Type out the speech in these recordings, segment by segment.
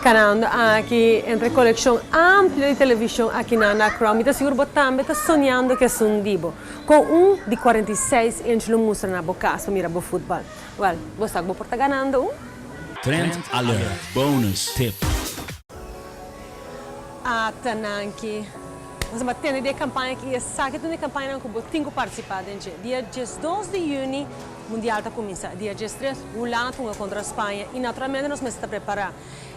Canando aki entre coleccion amplio di television aki na Crown, mi ta sigur bo tambe ta soñando cu esun di bo. Cu un di 46 inch lo mustra na bo cas pa mira bo futbol. Well, bo sa bo por ta ganando un? Trend Alert Bonus Tip. Ata nan aki. Nos ta tene e campaña aki, esaki ta e campaña cu bo tin cu participa den. Dia 12 di juni, Mundial ta cuminsa. Dia 13, Hulanda contra Spaña. Y naturalmente nos ta prepara.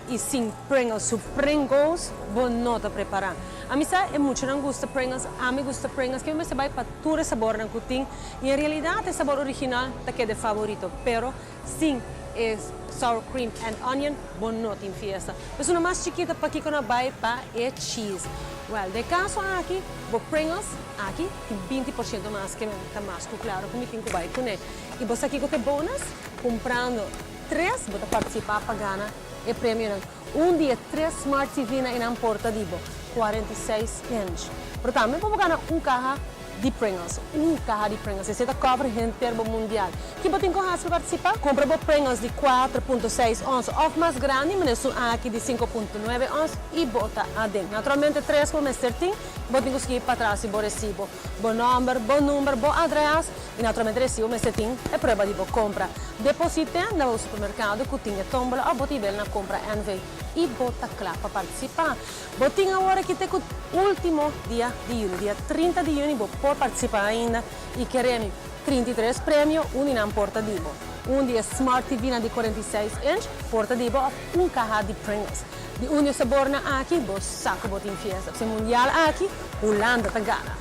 Y sin Pringles, su Pringles, bo no ta prepara. Ami sa, e mucho nan gusta Pringles, ami gusta Pringles, cu mi bay pa tur sabor nan cu tin. Y en realidad, e sabor original ta keda favorito, pero sin e sour cream and onion, bo no tin fiesta. Mas un mas chikito pa cu no bay pa e cheese. Well, den caso aki, bo Pringles aki tin 20% mas cu ta mas cu claro cu mi tin cu bay cu ne. Y bo aki cu bonus, cumprando tres, bo ta participa pa gana e premio. Un di tres Smart TV na porta di bo, 46 inch. Pero tambe bo gana un caha di Pringles, un caha di Pringles. Esey ta cover henter Mundial. Kico bo tin cu pa participa? Cumpra bo Pringles di 4.6 ons of mas grandi, mas aki di 5.9 ons y bo ta aden. Naturalmente, tres bo mester tin, bo tin cu skirbi patras di bo recibo. Bo nomber, bo number, bo adres y naturalmente recibo mester tin e prueba di bo compra. Deposita na supermercado cu tin tombola of bo ta na Compra NV y bo ta cla pa participa. Bo tin awor aki te ultimo dia di juni, dia 30 di juni, bo por participa ainda y kere mi 33 premio, un na porta di bo. Un di Smart TV na di 46 inch, porta di bo, un caha di Pringles. Di un sabor nan aki, bo sa cu bo tin fiesta. E Mundial aki, Hulanda ta gana.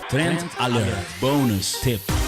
Trend Alert Bonus Tip.